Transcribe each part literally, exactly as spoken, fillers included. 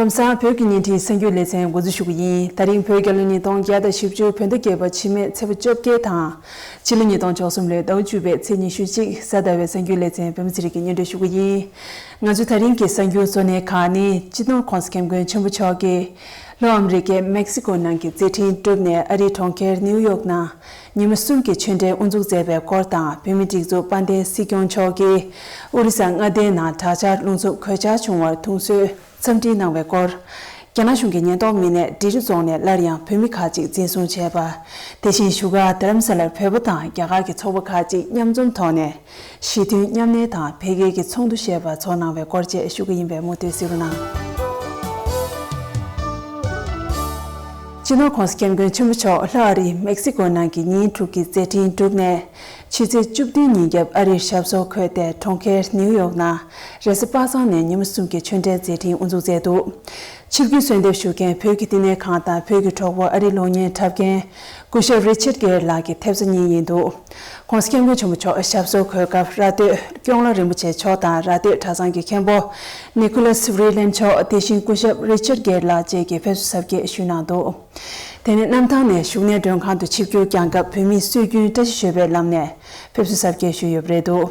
ལམ་སང་བོད་ཀྱི་བརྙན་འཕྲིན་གསར་འགྱུར་ལེ་ཚན་འགོ་འཛུགས་ཞུ་གི་ཡིན། ད་རིང་བོད་རྒྱལ་ལོ་ཉིས་སྟོང་བརྒྱ་དང་བཞི་བཅུ་བོད་ཟླ་བརྒྱད་པ་ཕྱི་མའི་ཚེས་པ་བཅོ་བརྒྱད་དང་། ཕྱི་ལོ་ཉིས་སྟོང་བཅུ་གསུམ་ལོའི་ཟླ་བ་བཅུ་པའི་ཚེས་ཉི་ཤུ་གཅིག་གཟའ་ཟླ་བའི་གསར་འགྱུར་ལེ་ཚན་པད་མ་ཚེ་རིང་གིས་སྙན་སྒྲོན་ཞུ་གི་ཡིན། ང་ཚོའི་ད་རིང་གི་གསར་འགྱུར་གཙོ་གནད་ཁག་ནི། སྤྱི་ནོར་༸གོང་ས་༸སྐྱབས་མགོན་ཆེན་པོ་མཆོག་གིས་ལྷོ་ཨ་མི་རི་ཀའི་མེག་སི་ཀོ་ནང་གི་མཛད་འཕྲིན་གྲུབ་ནས་ཨ་རིའི་གྲོང་ཁྱེར་ནིའུ་ཡོག་ནང་ཉི་མ་གསུམ་གྱི་ཆོས་འབྲེལ་དབུ་འཛུགས་མཛད་པའི་སྐོར་དང་། བོད་མིའི་སྒྲིག་འཛུགས་དཔལ་ལྡན་སྲིད་སྐྱོང་མཆོག་གིས་ཨོ་རི་ས་མངའ་སྡེའི་ནང་དྲག་ཆར་རླུང་འཚུབ་གོད་ཆག་བྱུང་བར་ཐུགས་གསོའི་འཚམས་འཕྲིན་གནང་བའི་སྐོར། རྒྱ་ནག་གཞུང་གི་ཉེན་རྟོག་མི་སྣས་འབྲི་རུ་རྫོང་ནས་སླར་ཡང་བོད་མི་ཁག་ཅིག་འཛིན་བཟུང་བྱས་པ། དེ་བཞིན་བཞུགས་སྒར་རྡ་རམ་ས་ལར་བོད་པ་དང་རྒྱ་གར་གྱི་ཚོགས་པ་ཁག་ཅིག་མཉམ་འཛོམས་ཐོག་ནས་ཞི་མཐུན་མཉམ་གནས་དང་འཕེལ་རྒྱས་ཀྱི་ཚོགས་འདུ་ཞེས་པ་ཚོགས་གནང་བའི་སྐོར་བཅས་ཞུ་གི་ཡིན་པས་མུ་མཐུད་གཟིགས་རོགས་གནང་། སྤྱི་ནོར་༸གོང་ས་༸སྐྱབས་མགོན་ཆེན་པོ་མཆོག་ལྷོ་ཨ་རིའི་མེག་སི་ཀོ་ནང་གི་ཉིན་དྲུག་གི་མཛད་འཕྲིན་གྲུབ་ནས། ཕྱི་ཚེས་བཅུ་བདུན་ཉིན་རྒྱབ་ཨ་རིར་ཞབས་སོར་འཁོད་དེ། གྲོང་ཁྱེར་ནིའུ་ཡོག་ནང་རེས་གཟའ་པ་སངས་ནས་ཉི་མ་གསུམ་གྱི་ཆོས་འབྲེལ་མཛད་འཕྲིན་དབུ་འཛུགས་མཛད་འདུག་ཆིབས་བསྒྱུར་གསོལ་འདེབས་ཞུ་མཁན་བོད་ཀྱི་བསྟི་གནས་ཁང་དང་བོད་ཀྱི་གྲོགས་པོ་ཨ་རིའི་གློག་བརྙན་འཁྲབ་མཁན་སྐུ་ཞབས་རི་ཆར་གེར་ལགས་ཀྱི་ཐེབས་རྩ་གཉིས་ཡིན་འདུག ༸གོང་ས་༸སྐྱབས་མགོན་ཆེན་པོ་མཆོག་ཞབས་སོར་འཁོད་སྐབས་ར་སྟོད་སྐྱོང་ལྷ་རིན་པོ་ཆེ་མཆོག་དང་། ར་སྟོད་གྲྭ་ཚང་གི་མཁན་པོ་ནི་ཀུ་ལ་སི་ཝི་རི་ལན་མཆོག་དེ་བཞིན་སྐུ་ཞབས་རི་ཆར་གེར་ལགས་བཅས་ཀྱིས་ཕེབས་བསུ་གཟབ་རྒྱས་ཞུས་གནང་འདུག་དེ་ནས་གནམ་ཐང་ནས་བཞུགས་གནས་མགྲོན་ཁང་དུ་ཆིབས་བསྒྱུར་བསྐྱངས་སྐབས། བོད་མིའི་སྲོལ་རྒྱུན་བཀྲ་ཤིས་ཞོལ་པའི་ལམ་ནས་ཕེབས་བསུ་གཟབ་རྒྱས་ཞུས་ཡོད་པ་རེད་འདུག་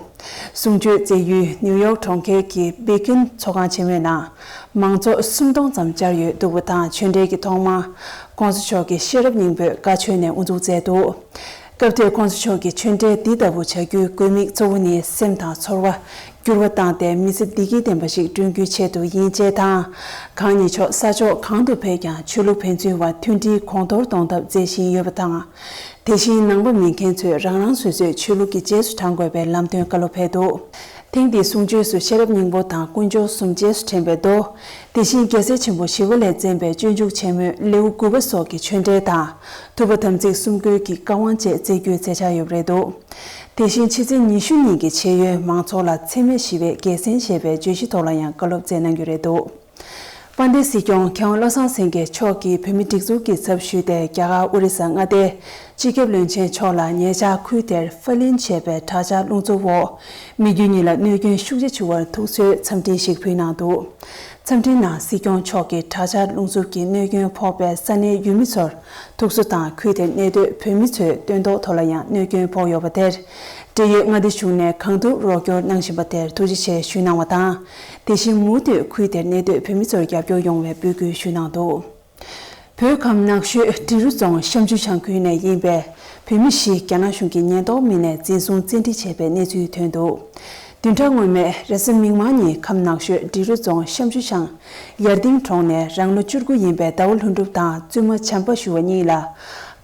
གསུང་ཆོས་སྩལ་ཡུལ་ནིའུ་ཡོག་གྲོང་ཁྱེར་གྱི་བྷི་ཀིན་ཚོགས་ཁང་ཆེན་མོའི་ནང་། མང་ཚོགས་སུམ་སྟོང་ཙམ་བཅར་ཡོད་འདུག་པ་དང་། ཆོས་འབྲེལ་གྱི་ཐོག་མ་༸གོང་ས་མཆོག་གིས་ཤེས་རབ་སྙིང་པོའི་བཀའ་ཆོས་ནས་དབུ་འཛུགས་མཛད་འདུག་སྐབས་དེར་༸གོང་ས་མཆོག་གིས་ཆོས་འབྲེལ་འདི་ལྟ་བུ་བྱ་རྒྱུའི་དགོས་དམིགས་གཙོ་བོ་ནི། སེམས་དང་ཚོར་བ་འགྱུར་བ་བཏང་སྟེ། མི་ཚེ་བདེ་སྐྱིད་ལྡན་པ་ཞིག་བསྐྲུན་རྒྱུའི་ཆེད་དུ་ཡིན་ཅེས་དང་། གང་ཉིད་མཆོག་ས་ཕྱོགས་གང་དུ་ཕེབས་ཀྱང་ཆོས་ལུགས་ཕན་ཚུན་བར་མཐུན་སྒྲིལ་གོང་མཐོར་གཏོང་ཐབས་མཛད་བཞིན་ཡོད་པ་དང་། དེ་བཞིན་ནང་པ་མིན་མཁན་ཚོས་རང་རང་སོ་སོའི་ཆོས་ལུགས་ཀྱི་རྗེས་སུ་འབྲང་དགོས་པའི་ལམ་སྟོན་བཀའ་སློབ་ཕེབས་འདུག་ཐེངས་འདིའི་གསུང་ཆོས་སུ་ཤེས་རབ་སྙིང་པོ་དང་དཀོན་མཆོག་གསུམ་རྗེས་སུ་དྲན་པའི་མདོ། དེ་བཞིན་རྒྱལ་སྲས་ཆེན་པོ་ཞི་བ་ལྷས་མཛད་པའི་སྤྱོད་འཇུག་ཆེན་མོའི་ལེའུ་དགུ་པ་སོགས་ཀྱི་ཆོས་འབྲེལ་དང་། ཐུབ་པ་དམ་ཚིག་གསུམ་བསྐུལ་གྱི་བཀའ་དབང་བཅས་སྩལ་རྒྱུའི་མཛད་འཆར་ཡོད་པ་རེད་འདུག་དེ་བཞིན་ཕྱི་ཚེས་ཉི་ཤུ་ཉིན་གྱི་ཆེས་ཡོན་མང་ཚོགས་ལ་འཚེ་མེད་ཞི་བའི་རྒྱལ་མཚན་ཞེས་པའི་བརྗོད་གཞི་ཐོག་ལ་ཡང་བཀའ་སློབ་སྩལ་གནང་རྒྱུ་རེད་འདུག་དཔལ་ལྡན་སྲིད་སྐྱོང་མཁས་དབང་བློ་བཟང་སེང་གེ་མཆོག་གིས་བོད་མིའི་སྒྲིག་འཛུགས་ཀྱི་ཚབ་ཞུས་ཏེ། རྒྱ་གར་ཨོ་རི་ས་མངའ་སྡེའི་སྤྱི་ཁྱབ་བློན་ཆེན་མཆོག་ལ་ཉེ་ཆར་ཁུལ་དེར་ཧྥ་ལིན་ཞེས་པའི་དྲག་ཆར་རླུང་འཚུབ་འོག་མི་རྒྱུ་གཉིས་ལ་གནོད་སྐྱོན་ཤུགས་ཆེ་བྱུང་བར་ཐུགས་གསོའི་འཚམས་འཕྲིན་ཞིག་ཕུལ་གནང་འདུག་འཚམས་འཕྲིན་ནང་སྲིད་སྐྱོང་མཆོག་གིས་དྲག་ཆར་རླུང་འཚུབ་ཀྱི་གནོད་སྐྱོན་ཕོག་པའི་ས་གནས་ཡུལ་མི་ཚོར་ཐུགས་གསོ་དང་། ཁུལ་དེར་གནས་སྡོད་བོད་མི་ཚོའི་སྟོན་ཐོག་ཐོག་ལ་ཡང་གནོད་སྐྱོན་ཕོག་ཡོད་པ་དེར། འབྲེལ་ཡོད་མངའ་སྡེ་གཞུང་ནས་གང་ཐུབ་རོགས་སྐྱོར་གནང་བཞིན་པ་དེར་ཐུགས་རྗེ་ཆེ་ཞུས་གནང་བ་དང་། དེ་བཞིན་མུ་མཐུད་ཁུལ་དེར་གནས་སྡོད་བོད་མི་ཚོར་རྒྱབ་སྐྱོར་ཡོང་བའི་འབོད་སྐུལ་ཞུས་གནང་འདུག་བོད་ཁམས་ནགས་ཤོད་འབྲི་རུ་རྫོང་བཤམ་ཆུ་བྱང་ཁུལ་ནས་ཡིན་པའི་བོད་མི་བཞི་རྒྱ་ནག་གཞུང་གི་ཉེན་རྟོག་མི་སྣས་འཛིན་བཟུང་བཙན་ཁྲིད་བྱས་པའི་གནས་ཚུལ་ཐོན་འདུག་བདུན་ཕྲག་སྔོན་མའི་རེས་གཟའ་མིག་དམར་ཉིན་ཁམས་ནགས་ཤོད་འབྲི་རུ་རྫོང་བཤམ་ཆུ་བྱང་ཡར་ལྡིང་གྲོང་ནས་རང་ལོ་བཅུ་དགུ་ཡིན་པའི་ཟླ་བ་ལྷུན་གྲུབ་དང་བཙུན་མ་བྱམས་པ་ཞུ་བ་གཉིས་ལ།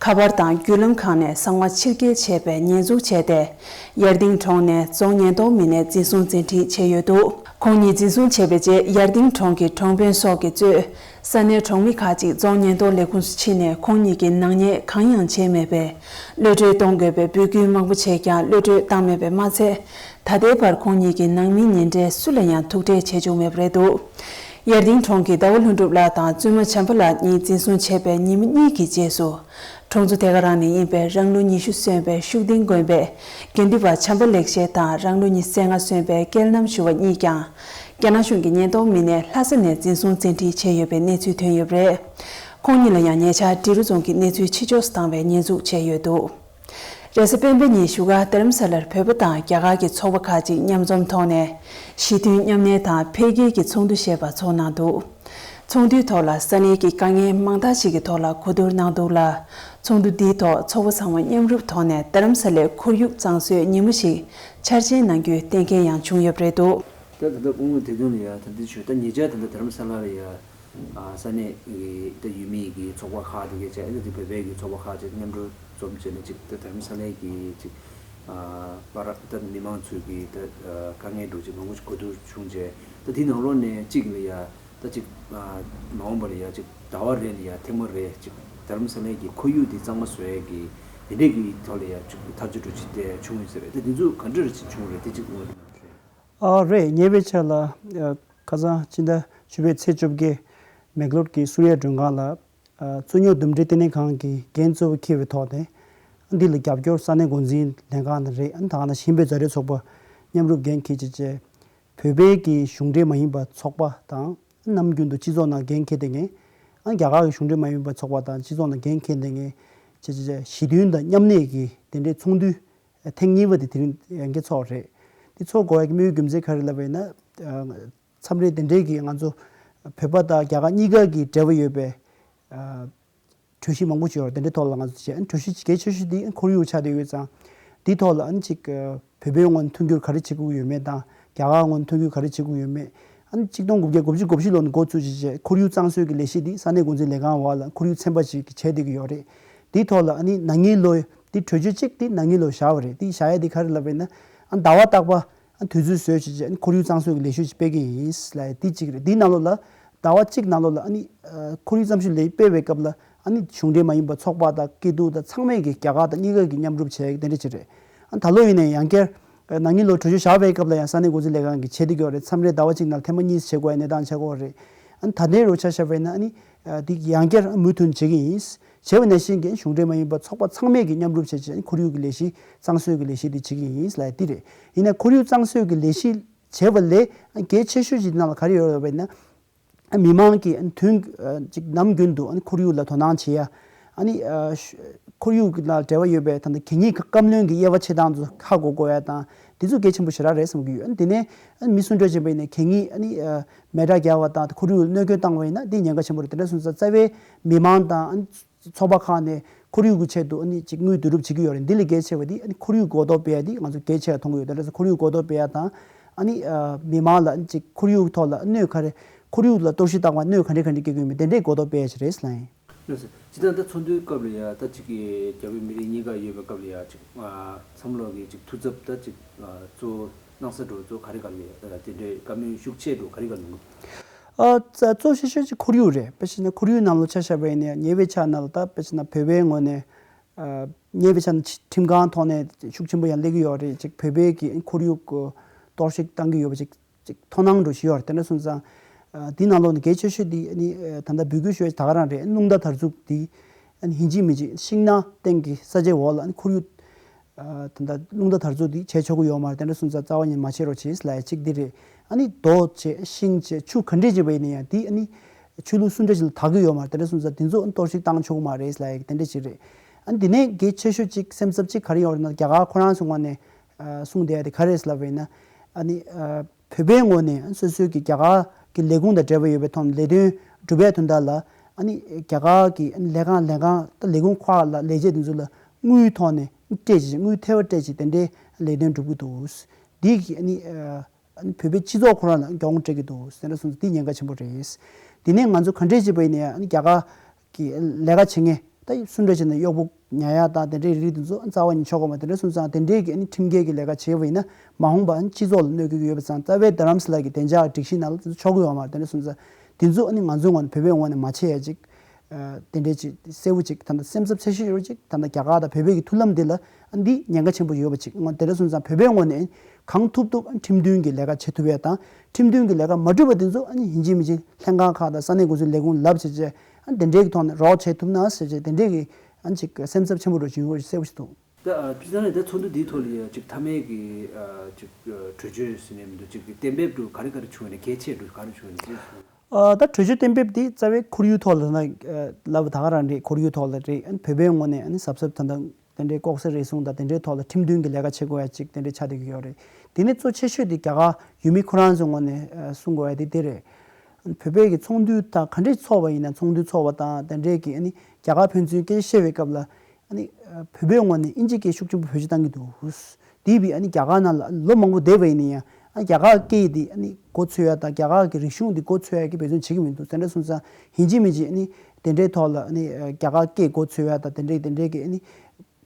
ཁ་པར་དང་བརྒྱུད་ལམ་ཁག་ནས་གསང་བ་ཕྱིར་སྐྱེལ་བྱས་པའི་ཉེས་འཛུགས་བྱས་ཏེ། ཡར་ལྡིང་གྲོང་ནས་རྫོང་ཉེན་རྟོག་མི་སྣས་འཛིན་བཟུང་བཙན་ཁྲིད་བྱས་ཡོད་འདུག་ཁོང་གཉིས་འཛིན་བཟུང་བྱས་པའི་རྗེས། ཡར་ལྡིང་གྲོང་གི་གྲོང་དཔོན་སོགས་ཀྱིས་གཙོས། ས་གནས་གྲོང་མི་ཁག་ཅིག་རྫོང་ཉེན་རྟོག་ལས་ཁུངས་སུ་ཕྱིན་ནས། ཁོང་གཉིས་ཀྱིས་ནག་ཉེས་གང་ཡང་བྱས་མེད་པས། གློད་གྲོལ་གཏོང་དགོས་པའི་འབོད་སྐུལ་མང་པོ་བྱས་ཀྱང་། གློད་གྲོལ་བཏང་མེད་པས་མ་ཚད། ད་ལྟའི་བར་ཁོང་གཉིས་ཀྱི་ནང་མི་ཉེ་འབྲེལ་སུ་ལ་ཡང་ཐུག་འཕྲད་བྱེད་བཅུག་མེད་པ་རེད་འདུག་ཡར་ལྡིང་གྲོང་གིས་ཟླ་བ་ལྷུན་གྲུབ་ལགས་དང་བཙུན་མ་བྱམས་པ་ལགས་གཉིས་འཛིན་བཟུང་བྱས་པའི་ཉིན་མོ་གཉིས་ཀྱི་རྗེས་སུ། གྲོང་ཚོ་དེ་ག་རང་ནས་ཡིན་པའི་རང་ལོ་ཉི་ཤུ་སོན་པའི་ཤུགས་ལྡན་དགོན་པའི་དགེ་འདུན་པ་བྱམས་པ་ལེགས་བཤད་དང་། རང་ལོ་ཉི་ཤུ་རྩ་ལྔ་སོན་པའི་སྐལ་རྣམ་ཞུ་བ་གཉིས་ཀྱང་། རྒྱ་ནག་གཞུང་གི་ཉེན་རྟོག་མི་སྣས་ལྷ་ས་ནས་འཛིན་བཟུང་བཙན་ཁྲིད་བྱས་ཡོད་པའི་གནས་ཚུལ་ཐོན་ཡོད་པ་རེད། ཁོང་གཉིས་ལ་ཡང་ཉེ་ཆར་འབྲི་རུ་རྫོང་གི་གནས་ཚུལ་ཕྱི་ཕྱོགས་སུ་བཏང་བའི་ཉེས་འཛུགས་བྱས་ཡོད་འདུག་རེས་གཟའ་སྤེན་པ་ཉིན་བཞུགས་སྒར་རྡ་རམ་ས་ལར་བོད་པ་དང་རྒྱ་གར་གྱི་ཚོགས་པ་ཁག་ཅིག་མཉམ་འཛོམས་ཐོག་ནས་ཞི་མཐུན་མཉམ་གནས་དང་འཕེལ་རྒྱས་ཀྱི་ཚོགས་འདུ་ཞེས་པ་ཚོགས་གནང་འདུག་ཚོགས་འདུའི་ཐོག་ལ་ས་གནས་ཀྱི་དཀའ་ངལ་མང་དག་ཅིག་གི་ཐོག་ལ་གོ་བསྡུར་གནང་འདུག་ལ། ཚོགས་འདུ་འདིའི་ཐོག་ཚོགས་པ་ཚང་མ་མཉམ་རུབ་ཐོག་ནས་རྡ་རམ་ས་ལའི་ཁོར་ཡུག་གཙང་བཟོའི་ཉིན་མོ་ཞིག་འཆར་ཅན་གནང་རྒྱུའི་གཏན་འཁེལ་ཡང་བྱུང་ཡོད་པ་རེད་འདུག་ད་ད་ལྟ་སྐུ་ངོ་དེ་དོན་ལ་ཡ་ད་འདི་ཞུ་ད་ཉེ་ཆར་ད་ལྟ་རྡ་རམ་ས་ལ་ལ་ཡ། ས་གནས་ཀྱི་ད་ཡུལ་མི་གི་ཚོགས་པ་ཁག་དེ་གས་བྱས། ཨ་ནི་དེ་བོད་པའི་གི་ཚོགས་པ་ཁག་ཅིག་མཉམ་འགྲོ་འཛོམས་བྱས་ནས་ཅིག་ད་རྡ་རམ་ས་ལའི་གི་ཅིག་ཨ་པར་ད་མི་མང་ཚོའི་གི་ད་དཀའ་ངལ་འདྲ་ཅིག་མང་པོ་ཅིག་གོ་བསྡུར་བྱུང་བྱས། ད་དེ་ནང་ལོགས་ནས་གཅིག་ལ་ཡ་ད་ཅིག་མ་འོངས་པ་ལ་ཡ་ཅིག་ཟླ་བ་རེ་ལ་ཡ་ཐེངས་མ་རེ་ཅིག་རྡ་རམ་ས་ལའི་གི་ཁོར་ཡུག་དེ་གཙང་མ་བཟོ་ཡས་གི་དེ་འདྲས་གི་ཐོག་ལ་ཡ་ཅིག་ཐག་གཅོད་འདྲ་ཅིག་དེ་བྱུང་ཡོད་ས་རེད། ད་དེ་ཚོ་ག་འདྲ་རེ་ཅིག་བྱུང་རེད། དེ་ཅིག་ངོས་ནས་ཨ་རེད། ཉེ་བའི་ཆར་ལ་ཨ་ཁ་སང་ཕྱི་ཟླ་བཅུ་པའི་ཚེས་བཅོ་བརྒྱད་མེག་ལོར་གྱི་སུར་ཡ་མགྲོན་ཁང་ལ་ཨ་རྩོད་རྙོག་འདུམ་འགྲིག་ལྟེ་གནས་ཁང་གི་འགན་གཙོ་བོ་འཁྱེར་བའི་ཐོག་ནས་འདི་ལ་རྒྱབ་སྐྱོར་ས་གནས་འགོ་འཛིན་ལྷན་ཁང་ནས་རེད། ཨ་ནི་ད་ག་ནང་བཞིན་བོད་རྩ་ཁྲིམས་ཚོགས་པ་མཉམ་རུབ་འགན་འཁྱེར་བྱས་བྱས་བོད་པའི་གི་གཞུང་འབྲེལ་མ་ཡིན་པ་ཚོགས་པ་དང་ ནམ་རྒྱུན་དུ་སྤྱི་ཚོགས་ནང་འགན་འཁྱེར་བསྡད་མཁན། ཨ་རྒྱ་གར་གྱི་གཞུང་འབྲེལ་མ་ཡིན་པའི་ཚོགས་པ་དང་སྤྱི་ཚོགས་ནང་འགན་འཁྱེར་བསྡད་མཁན་བྱས་བྱས་བྱས་ཞི་མཐུན་དང་མཉམ་གནས་ཀྱི་དེ་འདྲའི་ཚོགས་འདུ་ཐེངས་གཉིས་པ་དེ་དེ་རིང་ཡང་བསྐྱར་ཚོགས་རེད། དེ་ཚོགས་དགོས་ཡ་གི་དམིགས་ཡུལ་རྒྱུ་མཚན་ག་རེ་ལབ་པ་ཡིན་ན། མཚམས་རེ་དེ་འདྲའི་གི་ང་ཚོ་བོད་པ་དང་རྒྱ་གར་གཉིས་ཀ་གི་འབྲེལ་བ་ཡོད་པའི་གྲོས་གཞི་མང་པོ་ཅིག་ཡོད་རེད། དེ་འདྲའི་ཐོག་ལ་ང་ཚོ་བྱས་ཨ་ནི་གྲོས་གཞི་གལ་ཆེ་ཤོས་དེ་ཁོར་ཡུག་ཆགས་བསྡད་ཡོད་ཙང་། དེའི་ཐོག་ལ་ཨ་ནི་ཅིག་བོད་པའི་ངོས་ནས་མཐུན་འགྱུར་ག་རེ་བྱེད་དགོས་ཀྱི་ཡོད་མེད་དང་རྒྱ་གར་ངོས་ནས་མཐུན་འགྱུར་ག་རེ་བྱེད་དགོས་ཀྱི་ཡོད་མེད། ཨ་ནི་གཅིག་སྟོང་དགུ་བརྒྱ་དགུ་བཅུ་གོ་བཞི་ལོ་ནས་འགོ་བཙུགས་བྱས་བྱས་ཁོར་ཡུག་གཙང་བཟོའི་གི་ལས་གཞི་འདི་ས་གནས་འགོ་འཛིན་ལས་ཁང་འོག་ལ་ཁོར་ཡུག་ཚན་པ་ཞིག་གིས་བྱས་བསྡད་ཀྱི་ཡོད་རེད། དེའི་ཐོག་ལ་ཨ་ནི་ན་ནིང་ལོ་འདི་གྲོས་ཆོད་གཅིག་འདི་ན་ནིང་ལོ་བཞག་པ་རེད། འདི་བཞག་ཡ་འདི་ག་རེ་ལབ་པ་ཡིན་ན། ཨ་ཟླ་བ་རྟག་པར་ཨ་དུས་ཚོད་བཟོས་བྱས་བྱས་ཨ་ནི་ཁོར་ཡུག་གཙང་བཟོའི་གི་ལས་གཞི་ཞིག་སྤེལ་གྱི་ཡིན་ལབ་ཡ་འདི་གཅིག་རེད། འདིའི་ནང་ལོགས་ལ་ཟླ་བ་གཅིག་ནང་ལོགས་ལ་ཨ་ནི་ཨ་ཁོར་ཡུག་གཙང་བཟོའི་ལས་སྤེལ་བའི་སྐབས་ལ་ཨ་ནི་གཞུང་འབྲེལ་མ་ཡིན་པ་ཚོགས་པ་དང་སྐྱིད་སྡུག་དང་ཚང་མས་ཀྱི་རྒྱ་གར་དང་གཉིས་ཀ་གི་མཉམ་རུབ་བྱས་དེ་འདྲ་ཅིག་རེད། ཨ་ད་ལོ་ཡིན་ནའི་ཡང་བསྐྱར་ན་ནིང་ལོ་གྲོས་ཆོད་བཞག་པའི་སྐབས་ལ་ཡང་ས་གནས་འགོ་འཛིན་ལས་ཁང་གིས་བྱེད་བསྡད་ཀྱི་ཡོད་རེད། མཚམས་རེ་ཟླ་བ་གཅིག་ནང་ཐེངས་མ་གཉིས་བྱེད་དགོས་ཡ་གནས་སྟངས་ཆགས་ཀྱི་ཡོད་རེད། ཨ་ད་ལྟའི་རུ་ཆ་བཞག་པ་ཡིན་ན་ཨ་ནི་ཨ་འདི་ཡང་བསྐྱར་མུ་མཐུད་བྱེད་ཀྱི་ཡིན། བྱས་པ་ནང་བཞིན་གྱི་གཞུང་འབྲེལ་མ་ཡིན་པ་ཚོགས་པ་ཚང་མས་ཀྱི་མཉམ་རུབ་བྱས་བྱས་ཁོར་ཡུག་གི་ལས་གཞི་གཙང་བཟོའི་གི་ལས་གཞི་འདི་བྱེད་ཀྱི་ཡིན་ལབ་འདི་རེད། ཡིན་ན་ཁོར་ཡུག་གཙང་བཟོའི་གི་ལས་གཞི་བྱས་པ་ལས་གལ་ཆེ་ཤོས་ཅིག་ནང་ལ་ག་རེ་ཡོད་རེད་ཟེར་བ་ཡིན་ན། མི་མང་གིས་དུས་ཅིག་ནམ་རྒྱུན་དུ་ཁོར་ཡུག་ལ་དོ་སྣང་བྱེད་ཡ། ཨ་ནི་ཁོར་ཡུག་ལ་འབྲེལ་བ་ཡོད་པའི་ད་ལྟ་གད་སྙིགས་བཀབ་ལེན་གྱི་དབྱེ་བ་ཕྱེ་སྟངས་ཚོ་ཧ་གོ་དགོས་ཡ་དང་དེ་ཚོ་གལ་ཆེན་པོ་ཞེ་དྲག་རེད་བསམ་གྱི་ཡོད། ཨ་ནི་དེ་ནས་ཨ་ནི་མི་སུ་འདྲ་བྱས་པ་ཡིན་ན་གད་སྙིགས་ཨ་ནི་མེ་སྲེག་རྒྱག་པ་དང་ཁོར་ཡུག་ལ་གནོད་སྐྱོན་བཏང་བ་ཡིན་ན་དེ་ཉེན་ཁ་ཆེན་པོ་རེད། དེ་འདྲ་སོང་ཙང་རྩ་བའི་མི་མང་དང་ཨ་ནི་ཚོགས་པ་ཁག་ནས་ཁོར་ཡུག་གི་ཆེད་དུ་ཨ་ནི་ཅིག་དངུལ་བསྡུ་རུབ་བྱེད་ཀྱི་ཡོད་རེད། འདི་ལས་གལ་ཆེ་བ་འདི་ཨ་ནི་ཁོར་ཡུག་གོ་རྟོགས་སྤེལ་ཡ་འདི་ང་ཚོ་གལ་ཆེ་བ་མཐོང་གི་ཡོད། དེ་འདྲ་སོང་ཁོར་ཡུག་གོ་རྟོགས་སྤེལ་ཡ་དང་ཨ་ནི་མི་མང་ལ་ཨ་ནི་ཅིག་ཁོར་ཡུག་ཐོག་ལ་གནོད་ག་རེ་ཁོར་ཡུག་ལ་གཏོར་བཤིག་བཏང་བ་གནོད་ག་འདྲ་ག་འདྲ་སྐྱེལ་གྱི་ཡོད་མེད་དེ་འདྲའི་གོ་རྟོགས་སྤེལ་ཡ་ཞིག་རེད་ལབ་ཡིན། ལགས་སོ། སྤྱིར་བཏང་ད་ཚོགས་འདུའི་སྐབས་ལ་ཡ་ད་ཅིག་གི་རྒྱ་བོད་མི་རིགས་གཉིས་ཀ་ཡོད་པའི་སྐབས་ལ་ཡ་ཅིག་ཨ་བསམ་བློ་གི་ཅིག་ཐུགས་འཚབ་ད་ཅིག་ཨ་གཙོ་བོ་སྣང་ས་འགྲོ་གཙོ་བོ་ག་རེ་ག་རེ་ཡ་ད་དེ་འདྲའི་བཀའ་མོལ་ཤུགས་ཆེ་འགྲོ་ག་རེ་ག་རེ་གནང་གི། ཨ་རྩ་གཙོ་ཆེ་ཤོས་ཅིག་ཁོར་ཡུག་རེད། དཔེ་བྱས་ན་ཁོར་ཡུག་ནང་ལོགས་ཆ་བཞག་པ་ཡིན་ན་ཉེ་བའི་ཆར་ནང་ལ་ད་དཔེ་བྱས་ན་བོད་པའི་ངོས་ནས་ཨ་ཉེ་བའི་ཆར་ན་ཁྲིམས་ཁང་ཐོག་ནས་ཤུགས་ཆེན་པོ་ཡང་སླེབས་ཀྱི་ཡོད་རེད། ཅིག་བོད་པའི་གི་ཁོར་ཡུག་གི་གཏོར་བཤིག་བཏང་གི་ཡོད་པ་ཅིག་ཅིག་མཐོང་སྣང་འགྲོ་བཞིན་ཡོད་རེད། དེ་འདྲ་སོང་ཙང་ཨ་འདི་ནང་ལོགས་ནས་གལ་ཆེ་ཤོས་འདི་ཨ་ནི་ཨ་ད་ལྟ་འབོད་སྐུལ་ཞུ་ཡ་ད་ག་རང་རེད། རླུང་རྟ་དར་འཛུགས་འདི་ཨ་ནི་ཡིན་གཅིག་མིན་གཅིག་ཤིང་ནགས་སྟེང་གི་ས་ཆའི་འོག་ལ་ཨ་ནི་ཁོར་ཡུག་ཨ་ད་ལྟ་རླུང་རྟ་དར་འཛུགས་འདི་བྱས་ཆོག་གི་ཡོད་མ་རེད། དེ་འདྲ་སོང་ཙང་རྩ་བ་ཉིད་མ་བྱེད་རོགས་བྱེད་ལབ་ཡ་གཅིག་འདི་རེད། ཨ་ནི་རྡོ་བྱས་ཤིང་བྱས་ཆུ་ག་འདྲས་བྱས་པ་ཡིན་ན་ཡང་འདི་ཨ་ནི་ཆོས་ལུགས་སུ་འདྲ་ཞིག་ལ་དག་གི་ཡོད་མ་རེད། དེ་འདྲ་སོང་ཙང་འདི་ཚོ་ཨ་ནི་གཏོར་བཤིག་བཏང་ཆོག་གི་མ་རེད་ལབ་ཡ་དེ་འདྲ་ཞིག་རེད། ཨ་ནི་འདི་ནས་གལ་ཆེ་ཤོས་གཅིག་སེམས་འཚབ་གཅིག་ག་རེ་ཡོད་རེད་ན་རྒྱ་གར་ཁོ་རང་ཚོའི་ངོས་ནས་ཨ་གསུངས་བསྡད་ཡ་དེ་ག་རེ་རེད་ལབ་པ་ཡིན་ན། ཨ་ནི་ཨ་བོད་པའི་ངོས་ནས་ཨ་ནི་སོ་སོའི་གི་རྒྱ་གར་གི་ལས་ཁུངས་དང་འབྲེལ་བ་ཡོད་པའི་ཐོག་ནས་ལས་དོན་སྒྲུབ་པའི་དོན་དག་ལ་ཨ་ནི་རྒྱ་གར་གི་ཨ་ནི་ལས་ཁང་ལས་ཁང་ད་ལས་ཁུངས་ཁག་ལ་ལས་བྱེད་དེ་ཚོ་ལ་དངུལ་ཐོག་ནས་སྤྲད་ཅིག་དངུལ་ཐལ་བ་སྤྲད་ཅིག་དེ་འདྲའི་ལས་དོན་སྒྲུབ་ཀྱི་འདུག་འདི་གི་ཨ་ནི་ཨ་ཨ་ནི་བོད་པའི་སྤྱི་ཚོགས་ཁོ་རང་ལ་གྱོང་སྤྲད་ཀྱི་འདུག་དེ་འདྲ་སོང་ཙང་འདི་ཉེན་ཁ་ཆེན་པོ་རེད། དེ་ནས་ང་ཚོ་ག་འདྲས་བྱས་པ་ཡིན་ན་ཡང་ཨ་ནི་རྒྱ་གར་གི་ལས་ཀ་བྱེད་མཁན་ད་སུ་འདྲ་བྱས་ན་གཡོག་པོ་ཉར་ཡ་དང་དེ་འདྲའི་རིགས་དེ་ཚོ་རྩ་བ་ཉིད་ཆོག་གི་མ་རེད། དེ་འདྲ་སོང་ཙང་དེ་འདྲའི་གི་ཨ་ནི་ཁྲིམས་འགལ་གྱི་ལས་ཀ་བྱས་པ་ཡིན་ན་མ་འོངས་པ་ཨ་ནི་སྤྱི་ཚོགས་ལ་གནོད་སྐྱེལ་གྱི་ཡོད་པ་ཙང་རྩ་བའི་རྡ་རམ་ས་ལ་གི་བདེ་འཇགས་སྒྲིག་གཞི་ནང་ལ་དེ་ཚོ་ཆོག་གི་ཡོད་མ་རེད། དེ་འདྲ་སོང་ཙང་དེ་ཚོ་ཨ་ནི་ང་ཚོའི་ངོས་ནས་བོད་པའི་ངོས་ནས་མ་བྱེད་ཡ་ཅིག་དེ་འདྲའི་ཅིག་གསལ་པོ་ཅིག་ད་ལྟ་སེམས་འཚབ་ཆེ་ཤོས་ཡོད་ཅིག་ད་ལྟ་རྒྱ་གར་དང་བོད་པའི་གི་མཐུན་ལམ་འདི་ལ་ཨ་འདི་ཉེན་ཁ་ཆེན་པོ་ཡོད་པ་ཅིག་དེ་འདྲ་སོང་ཙང་བོད་པའི་ངོས་ནས་གང་ཐུབ་ཐུབ་ཁྲིམས་མཐུན་གྱི་ལས་ཀ་བྱེད་ཐུབ་ཡ་དང་ཁྲིམས་མཐུན་གྱི་ལས་ཀ་མ་སྒྲུབ་པ་དེ་ཚོ་ཨ་ནི་ཡིན་གཅིག་མིན་གཅིག་ལྷན་ཁང་ཁག་དང་ས་གནས་འགོ་ཚུགས་ལས་ཁུངས་ལབ་བྱས་བྱས་ཨ་དེ་འདྲའི་གི་ཐོག་ནས་རོགས་བྱེད་ཐུབ་ན་ཟེར་བྱས་དེ་འདྲའི་གི་ཨ་ཅིག་སེམས་འཚབ་ཆེན་པོ་འགྲོ་བཞིན་ཡོད་པ་གསལ་པོ་ཞིག་འདུག་ད་ཨ་སྤྱིར་བཏང་ནས་ད་ཚོགས་འདུ་འདིའི་ཐོག་ལ་ཡ་ཅིག་མཐའ་མའི་གི་ཨ་ཅིག་ཨ་གྲོས་ཆོད་ཟེར་ནས་མི་འདུག་ཅིག་གི་གཏན་འབེབས་འདུག་ག་རེ་ག་རེ་བྱུང་ནས་གལ་ཆེ་འདུག་ག་རེ་བྱུང་ནས་ཅིག་ཨ་ད་གྲོས་ཆོད་གཏན་འབེབས་འདི་རྩ་བའི་ཁོར་ཡུག་ཐོག་ལ་ན་ཨ་ལབ་ད་ག་རང་རེད། ཁོར་ཡུག་ཐོག་ལ་རེད། ཨ་བོད་པའི་ངོས་ནས་ཨ་ནི་གཟབ་གཟབ་ད་ལྟ་དེ་འདྲའི་ལྐོག་ཟ་རེ་ཟུང་དང་དེ་འདྲའི་ཐོག་ལ་ཁྲིམས་མཐུན་གྱི་ལས་ཀ་བྱེད་དགོས་ཡ་ཅིག་དེ་འདྲའི་ཆགས་བསྡད་ཀྱི་ཡོད་རེད། དེ་ནས་གཙོ་ཆེ་ཤོས་དེ་རྒྱ་གར་ཡུལ་མི་ཁོ་རང་ཚོའི་ངོས་ནས་ཨ་གསུང་དགོས་ཡ་དེ་དེ་རེད། ཨ་བོད་པའི་གི་ཚོགས་འདུ་དང་ག་འདྲས་ཚོགས་པ་ཡིན་ན་ཚོགས་འདུ་ཚོགས་པ་དང་དེ་འདྲའི་གི་ཨ་ནི་རྒྱ་གར་ཕན་ཚུན་སྐད་ཆ་བཤད་པའི་སྐབས་ལ་ཨ་ནི་ཨ་བོད་པའི་ངོས་ནས་ཨིན་ཇི་སྐད་ཤུགས་ཆེན་པོ་བེད་སྤྱོད་བཏང་གི་འདུག་དེ་བས་ཨ་ནི་རྒྱ་གར་ནང་ལ་ལོ་མང་པོ་བསྡད་པ་ཡིན་ན་ཡང་ཨ་རྒྱ་གར་སྐད་འདི་ཨ་ནི་མགོ་ཚོས་ཡ་དང་རྒྱ་གར་གྱི་རིག་གཞུང་འདི་མགོ་ཚོས་ཡ་གི་འབད་བརྩོན་བྱེད་ཀྱི་མི་འདུག་དེ་འདྲ་སོང་ཙང་ཡིན་གཅིག་མིན་གཅིག་ཨ་ནི་དེ་འདྲའི་ཐོག་ལ་ཨ་ནི་ཨ་རྒྱ་གར་སྐད་མགོ་ཚོས་ཡ་དང་དེ་འདྲའི་གི་ཨ་ནི་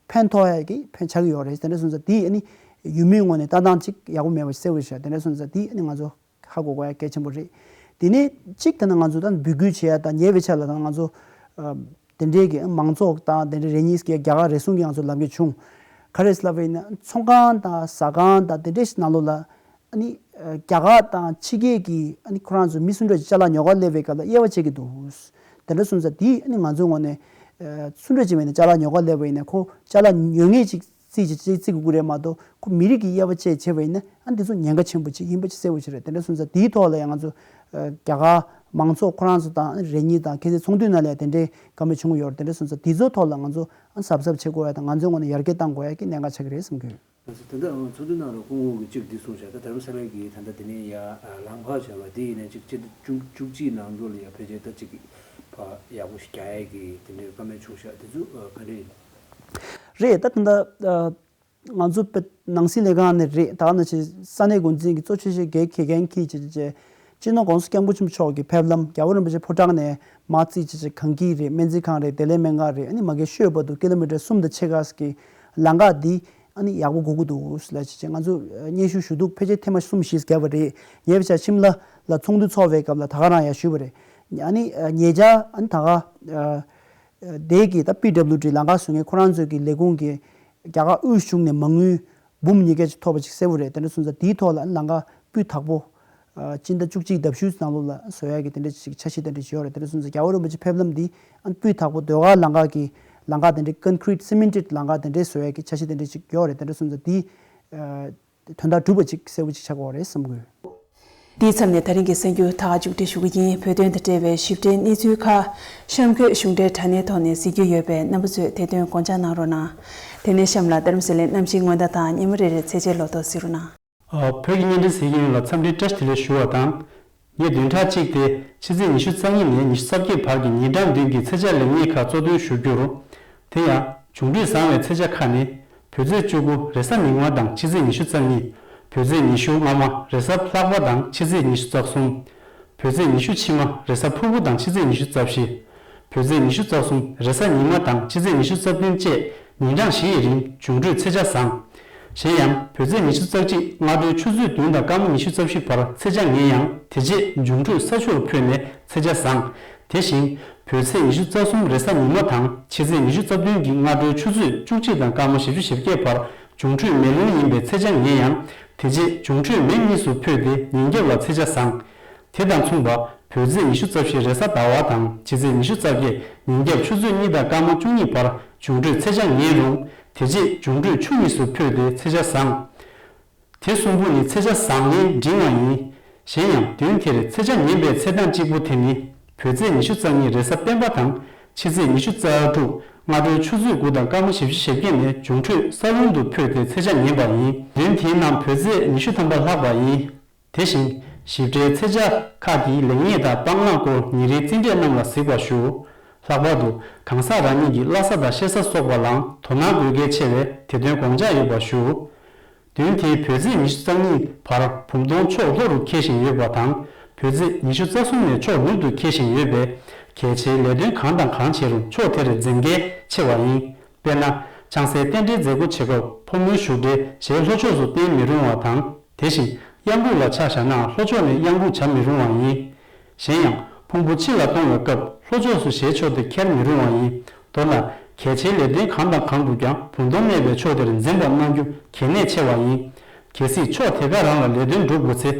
ཕན་ཐོགས་ཡ་གི་ཕན་ཆགས་ཀྱི་ཡོད་རེད། དེ་འདྲ་སོང་ཙང་འདི་ཨ་ནི་ཡུལ་མིའི་ངོས་ནས་ལྟ་སྟངས་གཅིག་ཡག་པོ་མེད་པ་ཞིག་གསལ་པོ་ཞིག་དེ་འདྲ་སོང་ཙང་འདི་ཨ་ནི་ང་ཚོ་ཧ་གོ་དགོས་ཡ་གལ་ཆེན་པོ་རེད། དེ་ནས་གཅིག་ད་ནི་ང་ཚོ་ད་འབོད་སྐུལ་བྱེད་ཡ་དང་ཉེ་བའི་ཆར་ལ་ད་ང་ཚོ་ཨ་དེ་འདྲའི་གི་མང་ཚོགས་དང་དེ་འདྲའི་རེ་གཉིས་ཀྱི་རྒྱ་གར་རེ་ཟུང་གི་ང་ཚོ་ལམ་ཁྱེར་བྱུང་། ག་རེ་ལབ་པ་ཡིན་ན་ཚོང་ཁང་དང་ཟ་ཁང་དང་དེ་འདྲའི་ནང་ལོགས་ལ་ཨ་ནི་ཨ་རྒྱ་གར་དང་ཕྱི་རྒྱལ་གྱི་ཨ་ནི་ཁོ་རང་ཚོ་མི་སུ་འདྲ་ཅིག་ཅ་ལག་ཉོ་གར་སླེབས་པའི་སྐབས་ལ་དབྱེ་བ་ཕྱེ་གི་འདུག་དེ་འདྲ་སོང་ཙང་དེ་ཨ་ནི་ང་ཚོའི་ངོས་ནས་ཨ་སུ་འདྲ་ཅིག་མེད་ན་ཅ་ལག་ཉོ་གར་སླེབས་པ་ཡིན་ན་ཁོ་ཅ་ལག་ཉོ་མཁན་ཅིག་རྩིས་ཅིག་རྩིས་རྩིས་དགོས་རེད་མ་གཏོགས་ཁོ་མི་རིགས་ཀྱི་དབྱེ་བ་ཕྱེ་བྱས་པ་ཡིན་ན་ཨ་འདི་ཚོ་ཉེན་ཁ་ཆེན་པོ་ཅིག་ཡིན་པ་ཅིག་གསལ་པོ་ཞིག་རེད། དེ་འདྲ་སོང་ཙང་དེའི་ཐོག་ལ་ཡང་ང་ཚོ་ རྒྱ་གར་མང་ཚོགས་ཁོ་རང་ཚོ་དང་རེ་གཉིས་དང་ཁ་སང་ཚོགས་འདུའི་ནང་ལ་དེ་འདྲའི་བཀའ་མོལ་བྱུང་ཡོད་རེད། དེ་འདྲ་སོང་ཙང་དེ་ཚོའི་ཐོག་ལ་ང་ཚོ་གཟབ་གཟབ་བྱེད་དགོས་ཡ་དང་ང་ཚོའི་ངོས་ནས་ཡར་རྒྱས་གཏང་དགོས་ཡ་གི་གནད་འགག་ཆགས་ཀྱི་རེད་བསམ་གྱི་ཡོད། ད་ལྟ་ཚོགས་འདུ་ནང་ལ་སྐུ་ངོ་གིས་གཅིག་འདི་གསུངས་བཞག་ད་རྡ་རམ་ས་ལའི་གི་ད་ལྟ་དེ་ནས་ཡ་ལམ་ཁ་བྱས་པ་དེ་ཡིན་ན་གཅིག་སྤྱི་ཟླ་བཅུ་བཅུ་གཅིག་ནང་ལོགས་ལ་ཡ་ཕལ་ཆེར་ད་གཅིག་གི་ཕར་ཡག་པོ་ཞིག་རྒྱག་ཡས་ཀྱི་དེ་འདྲའི་བཀའ་མོལ་བྱུང་བཞག་དེ་ཚོ་ག་འདྲ་ཡིན། རེད། ད་ད་ལྟ་ང་ཚོ་དཔེ་ནང་སྲིད་ལས་ཁང་ནས་རེད། ད་ག་ནང་བཞིན་ས་གནས་འགོ་འཛིན་གྱི་གཙོ་ཆེ་ཤོས་དགེ་གལ་མཁན་གྱི་བྱས་བྱས་སྤྱི་ནོར་༸གོང་ས་༸སྐྱབས་མགོན་ཆེན་པོ་མཆོག་གིས་ཕེབས་ལམ་རྒྱལ་བ་རིན་པོ་ཆེ་ཕོ་བྲང་ནས་མར་རྩིས་བྱས་བྱས་གངས་སྐྱིད་རེད། སྨན་རྩིས་ཁང་རེད། བདེ་ལེགས་སྨན་ཁང་རེད། ཨ་ནི་མ་གི་ཤོད་བར་དུ་ཀི་ལོ་མི་ཊར་གསུམ་དང་ཕྱེད་ཀ་ཙམ་གྱི་ལམ་ཁ་འདི་ཨ་ནི་ཡག་པོ་སྒུག་གི་འདུག་ལབ་བྱས་བྱས་ང་ཚོ་སྙན་ཞུ་ཞུ་གཏུག་ཕལ་ཆེར་ཐེངས་མ་གསུམ་བཞི་བརྒྱབ་པ་རེད། ཉེ་བའི་ཆར་ཤིམ་ལ་ལ་ཚོགས་འདུ་ཚོགས་པའི་སྐབས་ལ་ད་ག་རང་ཡང་ཞུས་པ་རེད། ཨ་ནི་ཉེ་ཆར་ཨ་ནི་ད་ག་དེ་གི་ད་པི་ཌབ་ལིའུ་ཌི་ལམ་ཁ་བཟོ་མཁན་ཁོ་རང་ཚོའི་གི་ལས་ཁུངས་ཀྱི་རྒྱ་གར་དབུས་གཞུང་ནས་མ་དངུལ་འབུམ་ཉིས་བརྒྱ་ཅིག་ཐོབ་པ་ཅིག་གསལ་པོ་རེད། དེ་འདྲ་སོང་ཙང་དེའི་ཐོག་ལ་ལམ་ཁ་སྤུས་དག་པོ། ཨ། སྤྱི་ཟླ་བཅུ་གཅིག་ཟླ་བཞི་ནང་ལོགས་ལ་བཟོ་ཡག་གི་དེ་འདྲ་ཅིག་འཆར་གཞི་དེ་འདྲ་ཅིག་ཡོད་རེད། དེ་འདྲ་སོང་ཙང་རྒྱལ་བ་རིན་པོ་ཆེ་ཕེབས་ལམ་འདི་ཨ་སྤུས་དག་པོ་ཟློས་གར་ལམ་ཁ་གི་ལམ་ཁ་དེ་འདྲའི་ཀོན་ཀི་རིཊ་སི་མེན་ཊེཌ་ལམ་ཁ་དེ་འདྲའི་བཟོ་ཡག་གི་འཆར་གཞི་དེ་འདྲ་ཅིག་ཡོད་རེད། དེ་འདྲ་སོང་ཙང་དེ་ཨ་དོན་དག་གྲུབ་པ་ཅིག་གསལ་པོ་ཅིག་ཆགས་ཀྱི་ཡོད་རེད་བསམ་གྱི་ཡོད། འདིའི་མཚམས་ནས་ད་རིང་གི་གསར་འགྱུར་ད་ག་མཇུག་སྒྲིལ་ཞུ་གི་ཡིན། བོད་དོན་དང་འབྲེལ་བའི་ཞིབ་ཕྲའི་གནས་ཚུལ་ཁག་གཤམ་འཁོད་གཞུང་འབྲེལ་དྲ་གནས་ཐོག་ནས་གཟིགས་རྒྱུ་ཡོད་པས་རྣམ་པ་ཚོས་དེ་དོན་དགོངས་འཇགས་གནང་རོགས་གནང་། དེ་ནས་གཤམ་ལ་རྡ་རམ་ས་ལའི་གནམ་གཤིས་སྔོན་བརྡ་དང་ཉིན་མོ་རེ་རེའི་ཚད་འཇལ་ལོ་ཐོ་གཟིགས་རོགས་གནང་། ཨ། བོད་ཀྱི་བརྙན་འཕྲིན་གཟིགས་མཁན་ཡོངས་ལ་འཚམས་འདྲིའི་བཀྲ་ཤིས་བདེ་ལེགས་ཞུ་བ་དང་། ངས་བདུན་ཕྲག་གཅིག་སྟེ་ཕྱི་ཚེས་ཉི་ཤུ་རྩ་གཉིས་ནས་ཉི་ཤུ་རྩ་བརྒྱད་བར་གྱི་ཉིན་གྲངས་བདུན་གྱི་ཚེས་ཆ་ལེགས་ཉེས་ཁག་གཙོ་འདོན་ཞུ་རྒྱུར། དེ་ཡང་འབྱུང་འཕྲོད་བཟང་བའི་ཚེས་ཆ་ཁག་ནི། བོད་ཚེས་བཅུ་དགུ་རེས་གཟའ་མིག་དམར་དང་ཕྱི་ཚེས་ཉི་ཤུ་རྩ་གཉིས། བོད་ཚེས་ཉི་ཤུ་སྔ་མ་རེས་གཟའ་ལྷག་པ་དང་ཕྱི་ཚེས་ཉི་ཤུ་རྩ་གསུམ། བོད་ཚེས་ཉི་ཤུ་ཕྱི་མ་རེས་གཟའ་ཕུར་བུ་དང་ཕྱི་ཚེས་ཉི་ཤུ་རྩ་བཞི། བོད་ཚེས་ཉི་ཤུ་རྩ་གསུམ་རེས་གཟའ་ཉི་མ་དང་ཕྱི་ཚེས་ཉི་ཤུ་རྩ་བདུན་བཅས་ཉིན་གྲངས་བཞི་ཡི་རིང་འབྱུང་འཕྲོད་ཚེས་ཆ་བཟང་། གཞན་ཡང་བོད་ཚེས་ཉི་ཤུ་རྩ་གཅིག་སྔ་དྲོའི་ཆུ་ཚོད་བདུན་དང་སྐར་མ་ཉི་ཤུ་རྩ་བཞི་བར་ཚེས་ཆ་ངན་ཡང་དེ་རྗེས་འབྱུང་འཕྲོད་ས་ཆུར་འཕོས་ནས་ཚེས་ཆ་བཟང་། དེ་བཞིན་བོད་ཚེས་ཉི་ཤུ་རྩ་གསུམ་རེས་གཟའ་ཉི་མ་དང་ཕྱི་ཚེས་ཉི་ཤུ་རྩ་བདུན་གྱི་སྔ་དྲོའི་ཆུ་ཚོད་བཅུ་གཅིག་དང་སྐར་མ་བཞི་བཅུ་ཞེ་བརྒྱད་བར་འབྱུང་འཕྲོད་མེ་རླུང་ཡིན་པའི་ཚེས་ཆ་ངན་ཡང་དེ་རྗེས་འབྱུང་འཕྲོད་མེ་གཉིས་སུ་འཕོས་ཏེ་ཉིན་རྒྱབ་ལ་ཚེས་ཆ་བཟང་། དེ་དང་མཚུངས་པ་བོད་ཚེས་ཉི་ཤུ་རྩ་བཞི་རེས་གཟའ་ཟླ་བ་དང་ཕྱི་ཚེས་ཉི་ཤུ་རྩ་བརྒྱད་ཉིན་རྒྱབ་ཆུ་ཚོད་གཉིས་དང་སྐར་མ་བཅུ་གཉིས་བར་འབྱུང་འཕྲོད་ཚེས་ཆ་ངན་རུང་དེ་རྗེས་འབྱུང་འཕྲོད་ཆུ་གཉིས་སུ་འཕོས་ཏེ་ཚེས་ཆ་བཟང་། དེ་གསུམ་པོ་ནི་ཚེས་ཆ་བཟང་ངན་འབྲིང་བ་ཡིན། གཞན་ཡང་བདུན་དེར་ཚེས་ཆ་ངན་པའི་ཚེས་གྲངས་གཅིག་པོ་དེ་ནི་བོད་ཚེས་ཉི་ཤུ་རྩ་གཉིས་རེས་གཟའ་སྤེན་པ་དང་ཕྱི་ཚེས་ཉི་ཤུ་རྩ་དྲུག་སྔ་དྲོའི་ཆུ་ཚོད་དགུ་དང་སྐར་མ་བཞི་བཅུ་ཞེ་བརྒྱད་ནས་འབྱུང་འཕྲོད་ས་རླུང་དུ་འཕོས་ཏེ་ཚེས་ཆ་ངན་པ་ཡིན། བདུན་དེའི་ནང་བོད་ཚེས་ཉི་ཤུ་ཐམ་པ་ལྷག་པ་ཡིན། དེ་བཞིན་ཞིབ་ཕྲའི་ཚེས་ཆ་ཁག་གི་ལེགས་ཉེས་དང་སྤང་བླང་སྐོར་ཉིན་རེའི་རྩིས་འབྲས་རྣམས་ལ་གཟིགས་པར་ཞུ། ལྷག་པར་དུ་གང་ཟག་རང་ཉིད་ཀྱི་བླ་གཟའ་དང་གཤེད་གཟའ་སོགས་པ་ལའང་དོ་སྣང་དགོས་གལ་ཆེ་བས་དེ་དོན་དགོངས་འཇགས་ཡོད་པར་ཞུ། བདུན་དེའི་བོད་ཚེས་ཉི་ཤུ་རྩ་གཉིས་བར་བུམ་སྟོང་ཕྱོགས་ལྷོ་རུ་འཁེལ་བཞིན་ཡོད་པ་དང་བོད་ཚེས་ཉི་ཤུ་རྩ་གསུམ་ནས་ཕྱོགས་ནུབ་ཏུ་འཁེལ་བཞིན་ཡོད་པས་གལ་ཆེའི་ལས་དོན་གང་དང་གང་བྱེད་རུང་ཕྱོགས་དེར་འཛེམ་གལ་ཆེ་བ་ཡིན། དཔེར་ན། ཆང་སའི་རྟེན་འབྲེལ་མཛད་སྒོ་བྱེད་སྐབས་ཕོ་མོའི་བཞུགས་གྲལ་ཞལ་ལྷོ་ཕྱོགས་སུ་བསྟན་མི་རུང་བ་དང་། དེ་བཞིན་གཡང་འགུགས་ལ་ཕྱག་བཞག་ན་ལྷོ་ཕྱོགས་ནས་གཡང་འགུགས་བྱ་མི་རུང་བ་ཡིན། གཞན་ཡང་ཕུང་པོ་ཕྱི་ལ་གཏོང་བའི་སྐབས་ལྷོ་ཕྱོགས་སུ་ཞལ་ཕྱོགས་ཏེ་འཁྱེར་མི་རུང་བ་ཡིན། མདོར་ན་གལ་ཆེའི་ལས་དོན་གང་དང་གང་དུ་ཀྱང་བུམ་སྟོང་གནས་པའི་ཕྱོགས་དེར་འཛེམ་པ་གནང་རྒྱུ་གལ་གནད་ཆེ་བ་ཡིན། གལ་སྲིད་ཕྱོགས་དེ་ག་རང་ལ་ལས་དོན་སྒྲུབ་དགོས་ཚེ།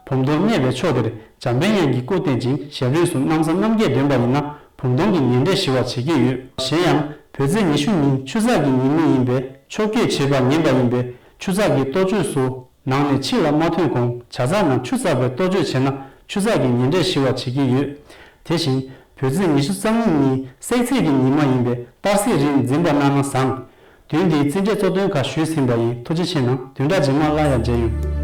བུམ་སྟོང་གནས་པའི་ཕྱོགས་དེར་འཇམ་དཔལ་དབྱངས་ཀྱི་སྐུ་བསྟན་ཅིང་ཞབས་རིམ་སུ་གནམ་ས་གནམ་བརྒྱད་འདོན་པ་ཡིན་ན་བུམ་སྟོང་གི་ངན་འབྲས་ཞི་བར་བྱེད་ཀྱི་ཡོད། གཞན་ཡང་བོད་ཚེས་ཉི་ཤུ་ཉིན་ཆུ་ཚགས་ཀྱི་ཉིན་མོ་ཡིན་པས་ཆོ་ག་བྱེད་པ་ངན་པ་ཡིན་པས་ཆུ་ཚགས་ཀྱི་གཏོ་བཅོས་སུ་ནང་ནས་ཕྱི་ལ་མ་ཐོན་གོང་བྱ་ཚགས་ནང་ཆུ་བཙགས་པའི་གཏོ་བཅོས་བྱས་ན་ཆུ་ཚགས་ཀྱི་ངན་འབྲས་ཞི་བར་བྱེད་ཀྱི་ཡོད། དེ་བཞིན་བོད་ཚེས་ཉི་ཤུ་རྩ་གཉིས་ཉིན་བསྲེག་ཚེས་ཀྱི་ཉི་མ་ཡིན་པས་གཏར་སྲེག་རིགས་འཛིན་པ་གནང་ན་བཟང་། བདུན་འདིའི་རྩིས་འབྲས་གཙོ་དོན་ཁག་ཞུས་ཟིན་པ་ཡིན། ཐུགས་རྗེ་ཆེ་གནང་། བདུན་ཕྲག་རྗེས་མ་སླར་ཡང་མཇལ་ཡོང་།